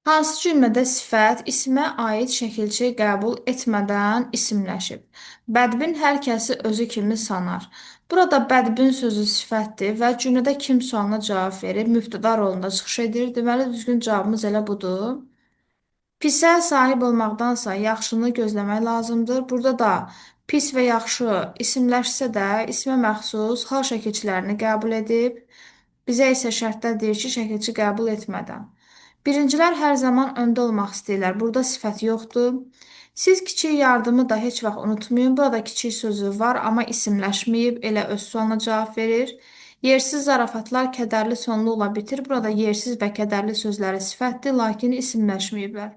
Hansı cümlədə sifət ismə aid şəkilçi qəbul etmədən isimləşib? Bədbin hər kəsi özü kimi sanar. Burada bədbin sözü sifətdir və cümlədə kim sualına cavab verir, mübtəda rolunda çıxış edir. Deməli, düzgün cavabımız elə budur. Pisə sahib olmaqdansa yaxşını gözləmək lazımdır. Burada da pis və yaxşı isimləşsə də ismə məxsus hal şəkilçilərini qəbul edib. Bizə isə şərtdə deyir ki, şəkilçi qəbul etmədən. Birincilər hər zaman öndə olmaq istəyirlər. Burada sifət yoxdur. Siz kiçik yardımı da heç vaxt unutmayın. Burada kiçik sözü var, amma isimləşməyib, elə öz sualına cavab verir. Yersiz zarafatlar kədərli sonluqla bitir. Burada yersiz və kədərli sözləri sifətdir, lakin isimləşməyiblər.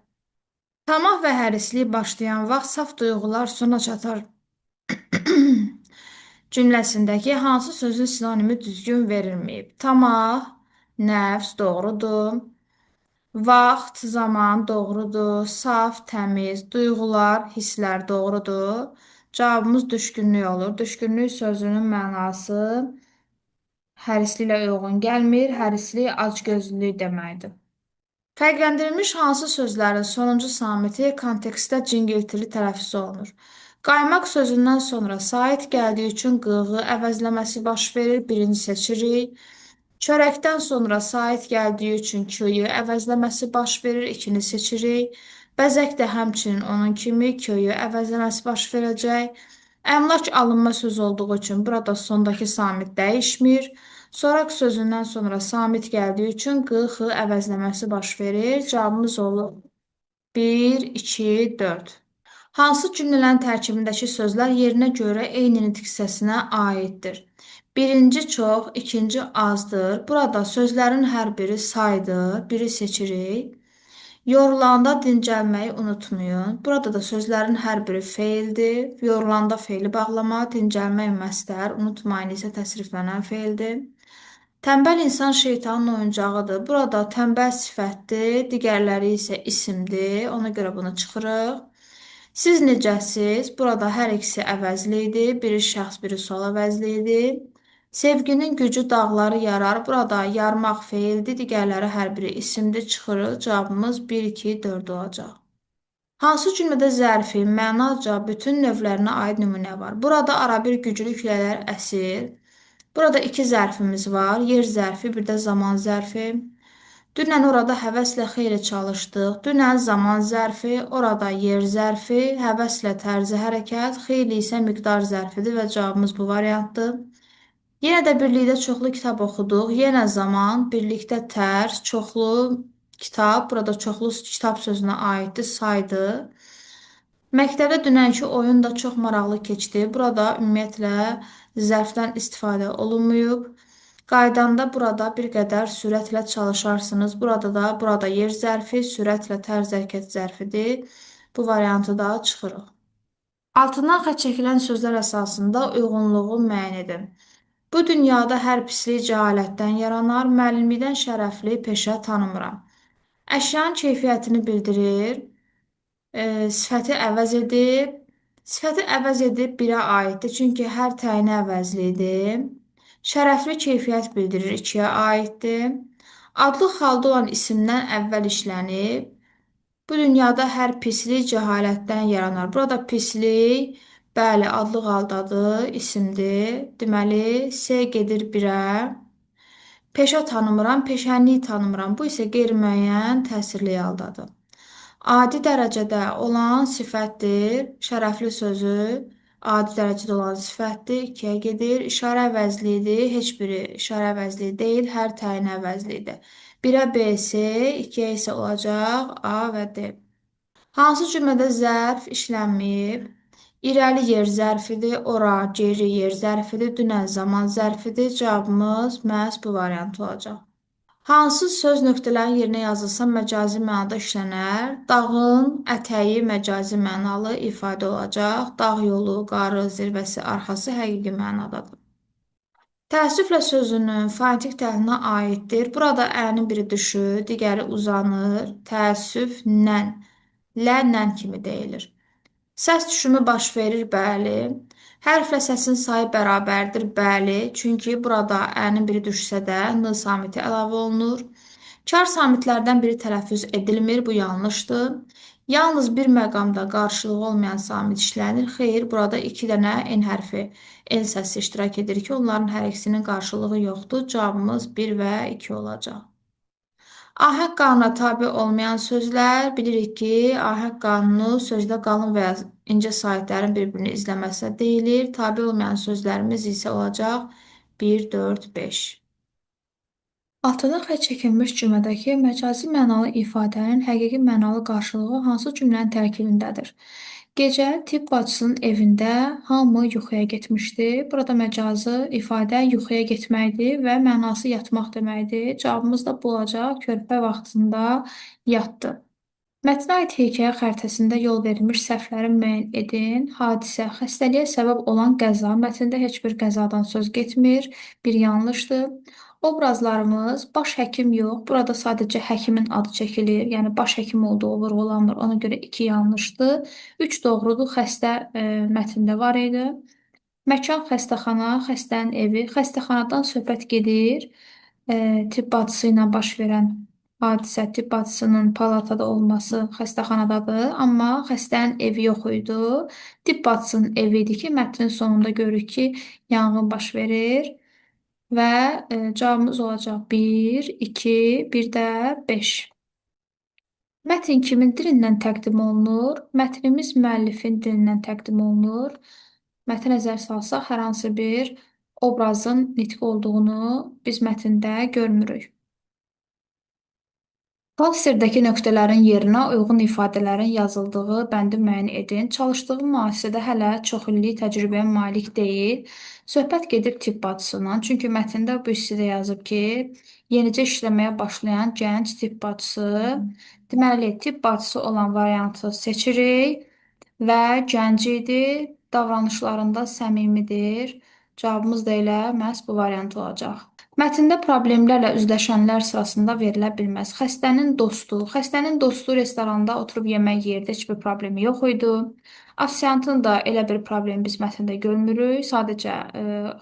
Tamah və hərislik başlayan vaxt saf duyğular sona çatar cümləsindəki hansı sözün sinonimi düzgün verilməyib? Tamah, nəfs doğrudur. Vaxt, zaman doğrudur. Saf, təmiz, duyğular, hisslər doğrudur. Cavabımız düşkünlük olur. Düşkünlük sözünün mənası hərisliklə uyğun gəlmir. Hərislik acgözlülük deməkdir. Fərqləndirilmiş hansı sözlərin sonuncu samiti kontekstdə cingiltili tələffüz olunur? Qaymaq sözündən sonra sait gəldiyi üçün qığı əvəzləməsi baş verir. Birinci seçirik. Çörəkdən sonra sait gəldiyi üçün köyü əvəzləməsi baş verir. İkini seçirik. Bəzək də həmçinin onun kimi köyü əvəzləməsi baş verəcək. Əmlak alınma söz olduğu üçün burada sondakı samit dəyişmir. Soraq sözündən sonra samit gəldiyi üçün q, x əvəzləməsi baş verir. Cavabımız olur 1, 2, 4. Hansı cümlələrin tərkibindəki sözlər yerinə görə eyni nitq hissəsinə aiddir? Birinci çox, ikinci azdır. Burada sözlərin hər biri saydır. Biri seçirik. Yorulanda dincəlməyi unutmayın. Burada da sözlərin hər biri feildir. Yorulanda feili bağlama, dincəlmək məstər, unutmayın isə təsriflənən feildir. Tənbəl insan şeytanın oyuncağıdır. Burada tənbəl sifətdir, digərləri isə isimdir. Ona görə bunu çıxırıq. Siz necəsiz? Burada hər ikisi əvəzli idi. Biri şəxs, biri sual əvəzli idi. Sevginin gücü dağları yarar. Burada yarmaq feildir, digərləri hər biri isimdir. Çıxırıq. Cavabımız 1, 2, 4 olacaq. Hansı cümlədə zərfin mənaca bütün növlərinə aid nümunə var? Burada arabir güclü küləklər əsir. Burada iki zərfimiz var. Yer zərfi, bir də zaman zərfi. Dünən orada həvəslə xeyli çalışdıq. Dünən zaman zərfi, orada yer zərfi, həvəslə tərzi hərəkət, xeyli isə miqdar zərfidir və cavabımız bu variantdır. Yenə də birlikdə çoxlu kitab oxuduq. Yenə zaman, birlikdə tərs, çoxlu kitab. Burada çoxlu kitab sözünə aiddir, saydır. Məktəbdə dünənki oyun da çox maraqlı keçdi. Burada ümumiyyətlə zərfdən istifadə olunmayıb. Qaydanda burada bir qədər sürətlə çalışarsınız. Burada da burada yer zərfi, sürətlə tərz hərəkət zərfidir. Bu variantı da çıxırıq. Altından xətt çəkilən sözlər əsasında uyğunluğu müəyyən edin. Bu dünyada hər pislik cəhalətdən yaranar, müəllimlikdən şərəfli peşə tanımıram. Əşyanın keyfiyyətini bildirir, sifəti əvəz edib, sifəti əvəz edib birə aiddir, çünki hər təyini əvəzlidir. Şərəfli keyfiyyət bildirir, ikiyə aiddir. Adlıq halda olan isimdən əvvəl işlənib. Bu dünyada hər pislik cəhalətdən yaranar. Burada pislik, bəli, adlıq haldadır, isimdir. Deməli, S gedir 1-ə. Peşə tanımıram, peşəni tanımıram. Bu isə qeyri-müəyyən təsirli haldadır. Adi dərəcədə olan sifətdir. Şərəfli sözü adi dərəcədə olan sifətdir. 2-yə gedir. İşarə əvəzlidir. Heç biri işarə əvəzli deyil. Hər təyin əvəzlidir. 1-ə B, C, 2-yə isə olacaq A və D. Hansı cümlədə zərf işlənməyib? İrəli yer zərfidir, ora, geri yer zərfidir, dünən zaman zərfidir. Cavabımız məhz bu variant olacaq. Hansı söz nöqtələrin yerinə yazılsa məcazi mənada işlənər? Dağın ətəyi məcazi mənalı ifadə olacaq. Dağ yolu, qarı, zirvəsi, arxası həqiqi mənadadır. Təəssüflə sözünün fonetik təhlilinə aiddir. Burada ənin biri düşür, digəri uzanır. Təəssüf, nən, lə, nən kimi deyilir. Səs düşümü baş verir, bəli. Hərflə səsin sayı bərabərdir, bəli. Çünki burada ənin biri düşsə də n samiti əlavə olunur. Kar samitlərdən biri tələffüz edilmir, bu yanlışdır. Yalnız bir məqamda qarşılığı olmayan samit işlənir. Xeyr, burada 2 dənə N hərfi, N səsi iştirak edir ki, onların hər ikisinin qarşılığı yoxdur. Cavabımız 1 və 2 olacaq. Ahəng qanuna tabe olmayan sözlər, bilirik ki, ahəng qanunu sözdə qalın və ya incə saitlərin bir-birini izləməsinə deyilir. Tabe olmayan sözlərimiz isə olacaq 1, 4, 5. Altında xətt çəkilmiş cümlədəki məcazi mənalı ifadənin həqiqi mənalı qarşılığı hansı cümlənin tərkibindədir? Gecə tibb bacısının evində hamı yuxuya getmişdi. Burada məcazi ifadə yuxuya getməkdir və mənası yatmaq deməkdir. Cavabımız da bu olacaq. Körpə vaxtında yatdı. Mətnə aid hekayə xəritəsində yol verilmiş səhvləri müəyyən edin. Hadisə, xəstəliyə səbəb olan qəza. Mətndə heç bir qəzadan söz getmir. Bir yanlışdır. Obrazlarımız baş həkim yox. Burada sadəcə həkimin adı çəkilir. Yəni baş həkim olduğu vurğulanmır. Ona görə 2 yanlışdır. 3 doğrudur. Xəstə mətndə var idi. Məkan xəstəxana, xəstənin evi. Xəstəxanadan söhbət gedir. Tibb bacısı ilə baş verən hadisə, tibb bacısının palatada olması xəstəxanadadır. Amma xəstənin evi yox idi. Tibb bacısının evi idi ki, mətnin sonunda görürük ki, yanğın baş verir. Və cavabımız olacaq 1, 2, bir də 5. Mətn kimin dilindən təqdim olunur? Mətnimiz müəllifin dilindən təqdim olunur. Mətnə nəzər salsaq, hər hansı bir obrazın nitqi olduğunu biz mətndə görmürük. Klasterdəki nöqtələrin yerinə uyğun ifadələrin yazıldığı bəndi müəyyən edin. Çalışdığı müəssisədə hələ çox illik təcrübəyə malik deyil. Söhbət gedir tibb bacısından. Çünki mətndə bu hissədə yazıb ki, yenicə işləməyə başlayan gənc tibb bacısı. Deməli, tibb bacısı olan variantı seçirik və gənc idi, davranışlarında səmimidir. Cavabımız da elə məhz bu variant olacaq. Mətndə problemlərlə üzləşənlər sırasında verilə bilməz. Xəstənin dostu. Xəstənin dostu restoranda oturub yemək yerdi, heç bir problemi yox idi. Ofisiantın da elə bir problemi biz mətndə görmürük. Sadəcə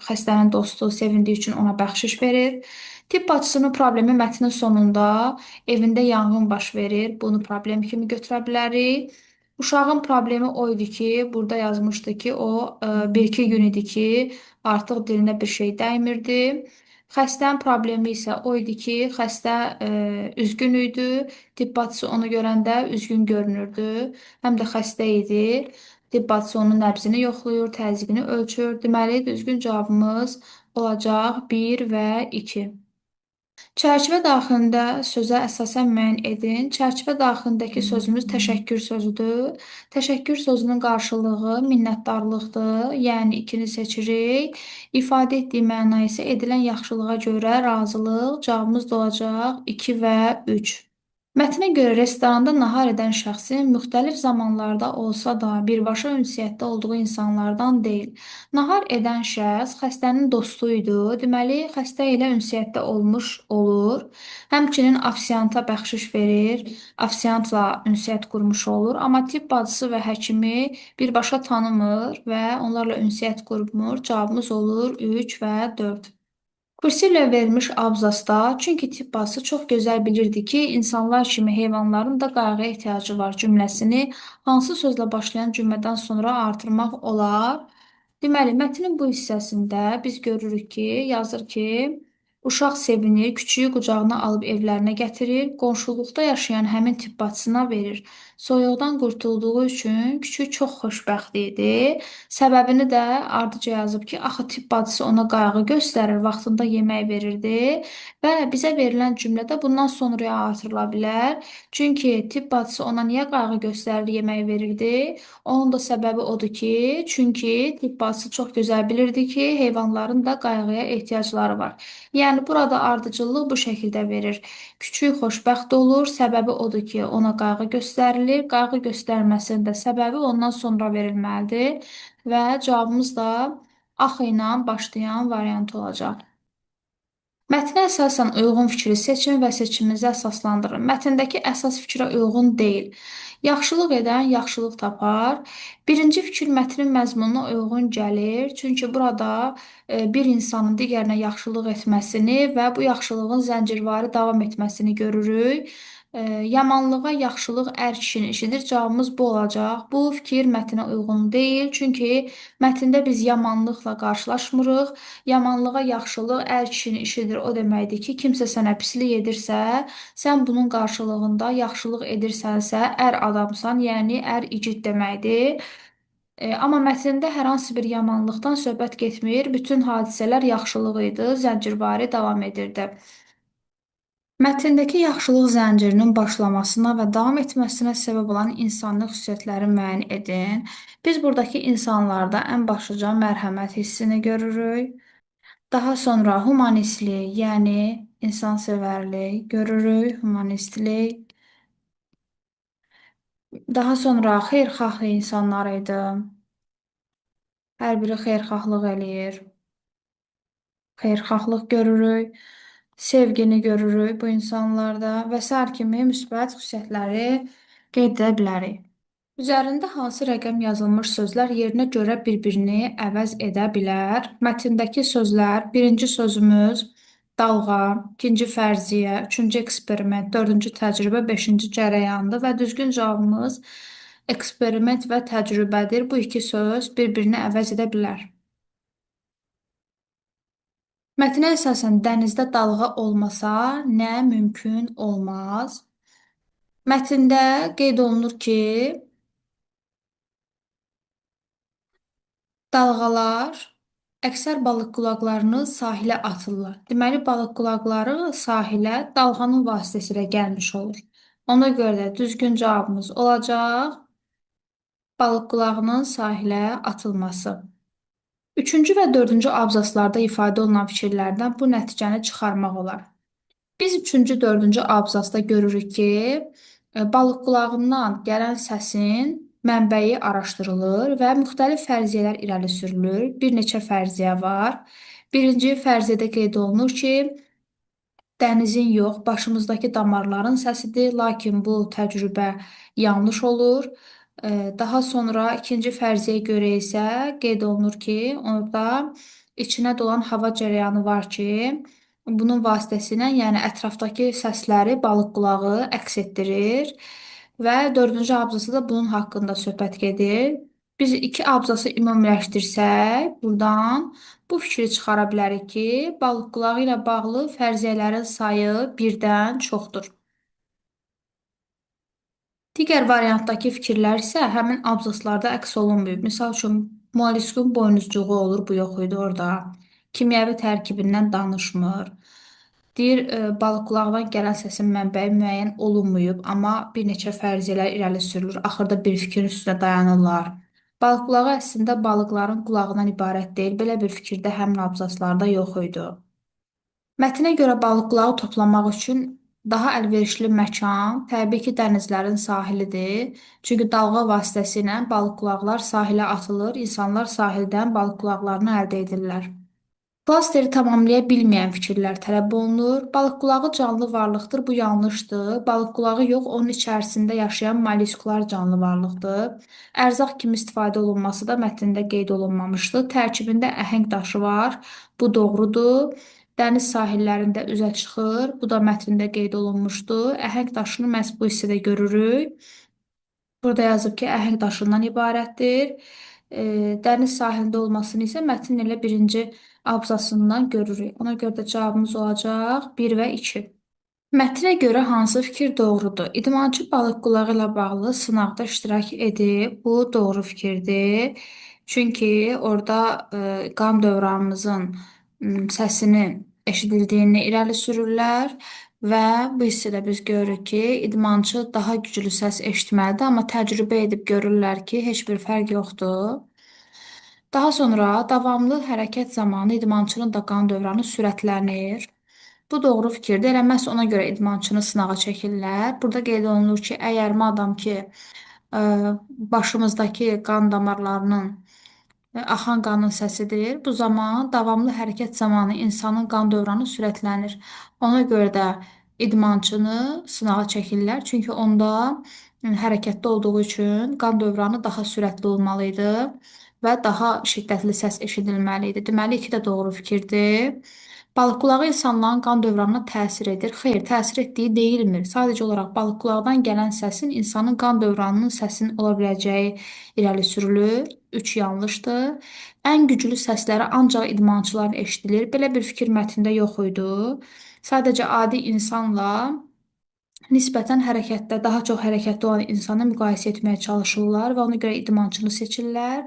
xəstənin dostu sevindiyi üçün ona bəxşiş verir. Tibb bacısının problemi mətnin sonunda evində yanğın baş verir. Bunu problem kimi götürə bilərik. Uşağın problemi o idi ki, burada yazmışdı ki, o bir-iki gün idi ki, artıq dilinə bir şey dəymirdi. Xəstənin problemi isə o idi ki, xəstə üzgün idi. Tibb bacısı onu görəndə üzgün görünürdü. Həm də xəstə idi. Tibb bacısı onun nəbzini yoxlayır, təzyiqini ölçür. Deməli, düzgün cavabımız olacaq 1 və 2. Çərçivə daxilində sözə əsasən müəyyən edin. Çərçivə daxilindəki sözümüz təşəkkür sözüdür. Təşəkkür sözünün qarşılığı minnətdarlıqdır. Yəni 2-ni seçirik. İfadə etdiyi məna isə edilən yaxşılığa görə razılıq. Cavabımız da olacaq 2 və 3. Mətnə görə restoranda nahar edən şəxsin müxtəlif zamanlarda olsa da birbaşa ünsiyyətdə olduğu insanlardan deyil. Nahar edən şəxs xəstənin dostu idi. Deməli, xəstə ilə ünsiyyətdə olmuş olur. Həmçinin ofisianta bəxşiş verir, ofisiantla ünsiyyət qurmuş olur. Amma tibb bacısı və həkimi birbaşa tanımır və onlarla ünsiyyət qurmur. Cavabımız olur 3 və 4. Kursivlə verilmiş abzasda, çünki tibb bacısı çox gözəl bilirdi ki, insanlar kimi heyvanların da qayğıya ehtiyacı var cümləsini hansı sözlə başlayan cümlədən sonra artırmaq olar? Deməli, mətnin bu hissəsində biz görürük ki, yazır ki, uşaq sevinir, küçüyü qucağına alıb evlərinə gətirir, qonşuluqda yaşayan həmin tibb bacısına verir. Soyuqdan qurtulduğu üçün küçük çox xoşbəxt idi. Səbəbini də ardıca yazıb ki, axı tibb bacısı ona qayğı göstərir, vaxtında yemək verirdi və bizə verilən cümlədə bundan sonraya artırıla bilər. Çünki tibb bacısı ona niyə qayğı göstərir, yemək verirdi? Onun da səbəbi odur ki, çünki tibb bacısı çox gözəl bilirdi ki, heyvanların da qayğıya ehtiyacları var. Yəni, burada ardıcıllıq bu şəkildə verir. Küçük xoşbəxt olur, səbəbi odur ki, ona qayğı göstərilir. Qayğı göstərməsinin də səbəbi ondan sonra verilməlidir və cavabımız da axı ilə başlayan variant olacaq. Mətnə əsasən uyğun fikri seçin və seçiminizi əsaslandırın. Mətndəki əsas fikrə uyğun deyil. Yaxşılıq edən yaxşılıq tapar. Birinci fikir mətnin məzmununa uyğun gəlir. Çünki burada bir insanın digərinə yaxşılıq etməsini və bu yaxşılığın zəncirvari davam etməsini görürük. Yamanlığa yaxşılıq ər kişinin işidir. Cavabımız bu olacaq. Bu fikir mətnə uyğun deyil. Çünki mətndə biz yamanlıqla qarşılaşmırıq. Yamanlığa yaxşılıq ər kişinin işidir. O deməkdir ki, kimsə sənə pislik edirsə, sən bunun qarşılığında yaxşılıq edirsənsə, ər adamsan, yəni ər igid deməkdir. Amma mətndə hər hansı bir yamanlıqdan söhbət getmir. Bütün hadisələr yaxşılıq idi, zəncirvari davam edirdi. Mətndəki yaxşılıq zəncirinin başlamasına və davam etməsinə səbəb olan insani xüsusiyyətləri müəyyən edin. Biz buradakı insanlarda ən başlıca mərhəmət hissini görürük. Daha sonra humanistlik, yəni insansevərlik görürük, humanistlik. Daha sonra xeyirxah insanlar idi. Hər biri xeyirxahlıq eləyir. Xeyirxahlıq görürük. Sevgini görürük bu insanlarda və sair kimi müsbət xüsusiyyətləri qeyd edə bilərik. Üzərində hansı rəqəm yazılmış sözlər yerinə görə bir-birini əvəz edə bilər? Mətndəki sözlər, birinci sözümüz dalğa, ikinci fərziyyə, üçüncü eksperiment, dördüncü təcrübə, beşinci cərəyandır və düzgün cavabımız eksperiment və təcrübədir. Bu iki söz bir-birini əvəz edə bilər. Mətnə əsasən dənizdə dalğa olmasa nə mümkün olmaz? Mətndə qeyd olunur ki, dalğalar əksər balıq qulaqlarını sahilə atırlar. Deməli, balıq qulaqları sahilə dalğanın vasitəsilə gəlmiş olur. Ona görə də düzgün cavabımız olacaq balıq qulağının sahilə atılması. Üçüncü və dördüncü abzaslarda ifadə olunan fikirlərdən bu nəticəni çıxarmaq olar. Biz üçüncü, dördüncü abzasda görürük ki, balıq qulağından gələn səsin mənbəyi araşdırılır və müxtəlif fərziyyələr irəli sürülür. Bir neçə fərziyyə var. Birinci fərziyyədə qeyd olunur ki, dənizin yox, başımızdakı damarların səsidir, lakin bu təcrübə yanlış olur. Daha sonra ikinci fərziyyəyə görə isə qeyd olunur ki, orada içinə dolan hava cərəyanı var ki, bunun vasitəsilə, yəni ətrafdakı səsləri balıq qulağı əks etdirir və dördüncü abzası da bunun haqqında söhbət gedir. Biz iki abzası ümumiləşdirsək, buradan bu fikri çıxara bilərik ki, balıq qulağı ilə bağlı fərziyyələrin sayı birdən çoxdur. Digər variantdakı fikirlər isə həmin abzaslarda əks olunmayıb. Misal üçün, molliskun boynuzcuğu olur, bu yox idi orada. Kimyəvi tərkibindən danışmır. Deyir, balıq qulağından gələn səsin mənbəyi müəyyən olunmayıb, amma bir neçə fərziyyələr irəli sürülür. Axırda bir fikrin üstünə dayanırlar. Balıq qulağı əslində balıqların qulağından ibarət deyil. Belə bir fikir də həmin abzaslarda yox idi. Mətnə görə balıq qulağı toplamaq üçün daha əlverişli məkan təbii ki, dənizlərin sahilidir. Çünki dalğa vasitəsilə balıq qulaqlar sahilə atılır, insanlar sahildən balıq qulaqlarını əldə edirlər. Klasteri tamamlaya bilməyən fikirlər tələb olunur. Balıq qulağı canlı varlıqdır, bu yanlışdır. Balıq qulağı yox, onun içərisində yaşayan mollisklar canlı varlıqdır. Ərzaq kimi istifadə olunması da mətndə qeyd olunmamışdır. Tərkibində əhəng daşı var, bu doğrudur. Dəniz sahillərində üzə çıxır, bu da mətndə qeyd olunmuşdu. Əhəng daşını məhz bu hissədə görürük. Burada yazıb ki, əhəng daşından ibarətdir. Dəniz sahilində olmasını isə mətnin elə birinci abzasından görürük. Ona görə də cavabımız olacaq 1 və 2. Mətnə görə hansı fikir doğrudur? İdmançı balıq qulağı ilə bağlı sınaqda iştirak edib. Bu doğru fikirdir. Çünki orada qan dövranımızın səsinin eşidildiyini irəli sürürlər və bu hissədə biz görürük ki, idmançı daha güclü səs eşitməlidir, amma təcrübə edib görürlər ki, heç bir fərq yoxdur. Daha sonra davamlı hərəkət zamanı idmançının da qan dövranı sürətlənir. Bu doğru fikirdir. Elə məhz ona görə idmançını sınağa çəkirlər. Burada qeyd olunur ki, əgər madam ki, başımızdakı qan damarlarının Axan qanın səsidir. Bu zaman davamlı hərəkət zamanı insanın qan dövranı sürətlənir. Ona görə də idmançını sınağa çəkirlər. Çünki onda hərəkətdə olduğu üçün qan dövranı daha sürətli olmalı idi və daha şiddətli səs eşidilməli idi. Deməli, iki də doğru fikirdir. Balıq qulağı insanların qan dövranına təsir edir. Xeyr, təsir etdiyi deyilmir. Sadəcə olaraq balıq qulaqdan gələn səsin insanın qan dövranının səsinin ola biləcəyi irəli sürülür. 3 yanlışdır. Ən güclü səsləri ancaq idmançılar eşidilir. Belə bir fikir mətndə yox idi. Sadəcə adi insanla nisbətən hərəkətdə, daha çox hərəkətdə olan insanı müqayisə etməyə çalışırlar və ona görə idmançını seçirlər.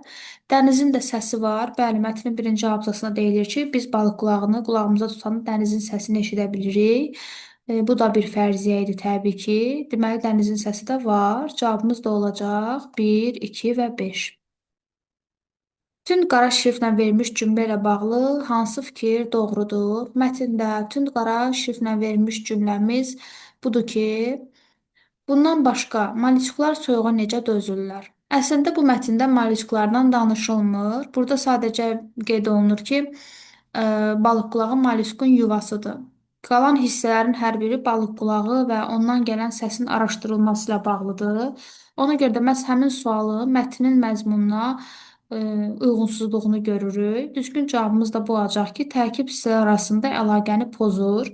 Dənizin də səsi var. Bəli, mətnin birinci abzasında deyilir ki, biz balıq qulağını qulağımıza tutanda dənizin səsini eşidə bilirik. Bu da bir fərziyyə idi təbii ki. Deməli, dənizin səsi də var. Cavabımız da olacaq 1, 2 və 5. Tünd qara şriftlə verilmiş cümlə ilə bağlı hansı fikir doğrudur? Mətndə tünd qara şriftlə verilmiş cümləmiz budur ki, bundan başqa molüsklar soyuğa necə dözürlər? Əslində bu mətndə molüsklardan danışılmır. Burada sadəcə qeyd olunur ki, balıq qulağı molüskun yuvasıdır. Qalan hissələrin hər biri balıq qulağı və ondan gələn səsin araşdırılması ilə bağlıdır. Ona görə də məhz həmin sualı mətnin məzmununa uyğunsuzluğunu görürük. Düzgün cavabımız da bu olacaq ki, tərkib hissələr arasında əlaqəni pozur.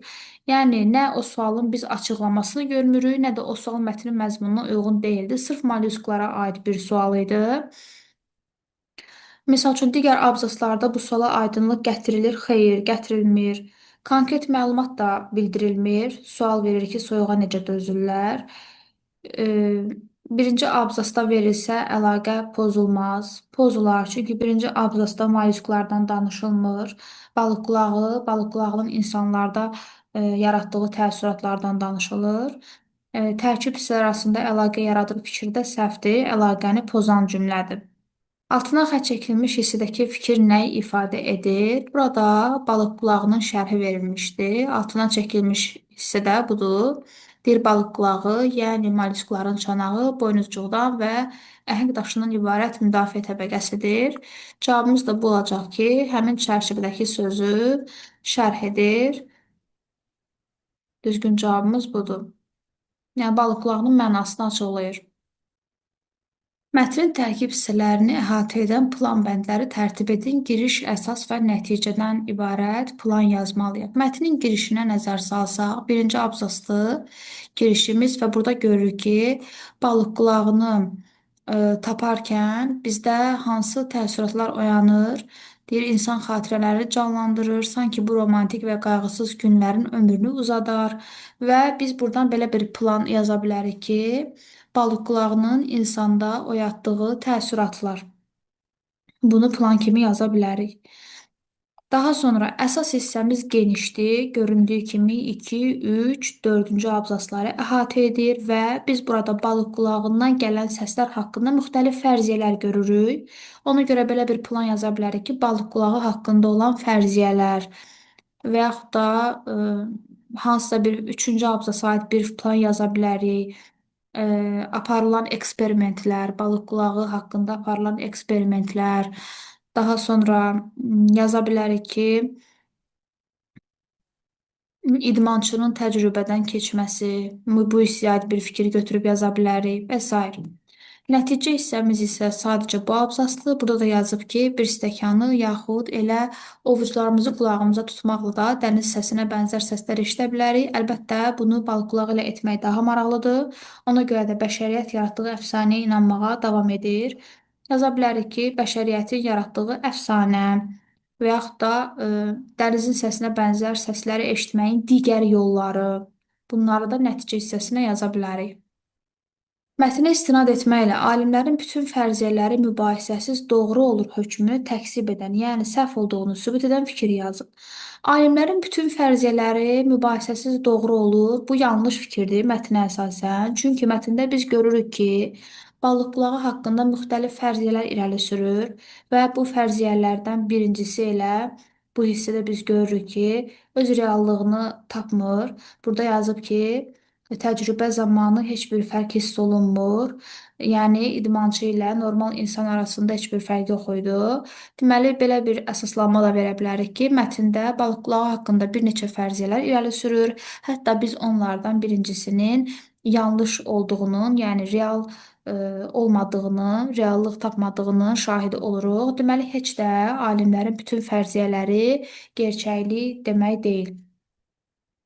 Yəni, nə o sualın biz açıqlamasını görmürük, nə də o sual mətnin məzmununa uyğun deyildi. Sırf molüsklara aid bir sual idi. Misal üçün, digər abzaslarda bu suala aydınlıq gətirilir, xeyr, gətirilmir. Konkret məlumat da bildirilmir. Sual verir ki, soyuğa necə dözürlər. Birinci abzasda verilsə, əlaqə pozulmaz. Pozular, çünki birinci abzasda molüsklardan danışılmır. Balıq qulağı, balıq qulağının insanlarda yaratdığı təəssüratlardan danışılır. Tərkib hissələr arasında əlaqə yaradır fikri də səhvdir, əlaqəni pozan cümlədir. Altına xətt çəkilmiş hissədəki fikir nəyi ifadə edir? Burada balıq qulağının şərhi verilmişdi. Altına çəkilmiş hissə də budur. Deyir balıq qulağı, yəni molüskların çanağı, boynuzcuqdan və əhəng daşından ibarət müdafiə təbəqəsidir. Cavabımız da bu olacaq ki, həmin çərçivədəki sözü şərh edir. Düzgün cavabımız budur. Yəni, balıq qulağının mənasını açıqlayır. Mətnin tərkib hissələrini əhatə edən plan bəndləri tərtib edin. Giriş, əsas və nəticədən ibarət plan yazmalıyıq. Mətnin girişinə nəzər salsaq, birinci abzaslı girişimiz və burada görürük ki, balıq qulağını taparkən bizdə hansı təəssüratlar oyanır? Deyir, insan xatirələri canlandırır, sanki bu romantik və qayğısız günlərin ömrünü uzadar və biz buradan belə bir plan yaza bilərik ki, balıq qulağının insanda oyatdığı təəssüratlar. Bunu plan kimi yaza bilərik. Daha sonra əsas hissəmiz genişdir. Göründüyü kimi 2, 3, 4-cü abzasları əhatə edir və biz burada balıq qulağından gələn səslər haqqında müxtəlif fərziyyələr görürük. Ona görə belə bir plan yaza bilərik ki, balıq qulağı haqqında olan fərziyyələr və yaxud da hansısa bir 3-cü abzasa aid bir plan yaza bilərik. Aparılan eksperimentlər, balıq qulağı haqqında aparılan eksperimentlər. Daha sonra yaza bilərik ki, idmançının təcrübədən keçməsi, bu hissəyə aid bir fikir götürüb yaza bilərik və s. Nəticə hissəmiz isə sadəcə bu abzaslı. Burada da yazıb ki, bir stəkanı yaxud elə ovucularımızı qulağımıza tutmaqla da dəniz səsinə bənzər səslər eşidə bilərik. Əlbəttə, bunu balıq qulağı ilə etmək daha maraqlıdır. Ona görə də bəşəriyyət yaratdığı əfsanəyə inanmağa davam edir. Yaza bilərik ki, bəşəriyyətin yaratdığı əfsanə və yaxud da dənizin səsinə bənzər səsləri eşitməyin digər yolları. Bunları da nəticə hissəsinə yaza bilərik. Mətnə istinad etməklə alimlərin bütün fərziyyələri mübahisəsiz doğru olur hökmünü təkzib edən, yəni səhv olduğunu sübut edən fikir yazın. Alimlərin bütün fərziyyələri mübahisəsiz doğru olur. Bu yanlış fikirdir mətnə əsasən. Çünki mətndə biz görürük ki, balıq qulağı haqqında müxtəlif fərziyyələr irəli sürür və bu fərziyyələrdən birincisi elə bu hissədə biz görürük ki, öz reallığını tapmır. Burada yazıb ki, Təcrübə zamanı heç bir fərq hiss olunmur. Yəni idmançı ilə normal insan arasında heç bir fərq yox idi. Deməli, belə bir əsaslanma da verə bilərik ki, mətndə balıq qulağı haqqında bir neçə fərziyyələr irəli sürür. Hətta biz onlardan birincisinin yanlış olduğunun, yəni real olmadığının, reallıq tapmadığının şahidi oluruq. Deməli, heç də alimlərin bütün fərziyyələri gerçəklik demək deyil.